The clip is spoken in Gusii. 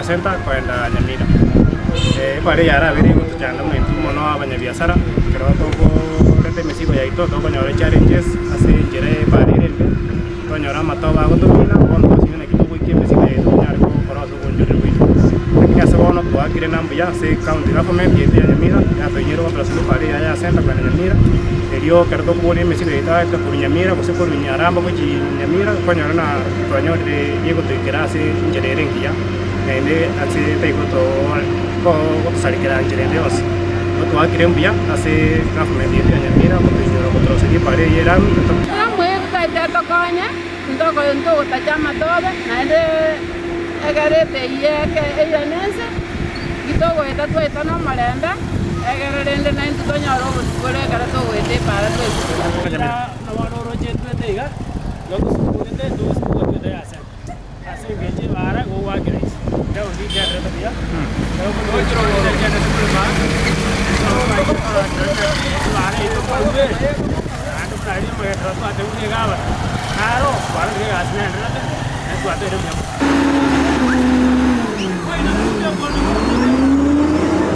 Center kogenda Nyamira. Ebara eye yarabere egotochanda buna intwe mono abanyabiasara, ekero tokoreta emesigo yaito tokonyora challenges ase enchera y'ebara ere embe, twanyora amatobe agotomina, bono twasinywa naki togoikia emesigo yaito tonyare gokora ase obonchoreri bwaito. Lakini ase bono twaakire na mbuya ase ecounty government yaito ya Nyamira, yatoinyire gotorasia ebara eye ya Center kogenda Nyamira, erio ekero tokoboria emesigo yaito aye korwa Nyamira gose korwa Nyaramba gochia Nyamira, okonyora na twanyorire egotoikera ase enchera ere engiya. Naende ase taigotoa gotosarekera nchera ende yonsi. Igo twaakire mbuya ase government yaito ya Nyamira gotoinyora gotoroseria epara eye erami. Twamoegete etokonye, ntogotacha amatobe, naende ekero eteiyo eke eirane ense, titogoeta twaeta nomorembe, ekero rende naintwe tonyore obosikore ekero togoeta epaara twaikire. Abana oroche twete iga, iga tosukumete togosukumwa twete ase. Ase engencho y'ebaara igo ogwakera inse. Daudi ngenderete buya, ebaara yaito nkorwa ere, naende buna riria omogenderero twatebirie iga aba, naro kwarorire egasi naendererete, naende twateire mbuya mono.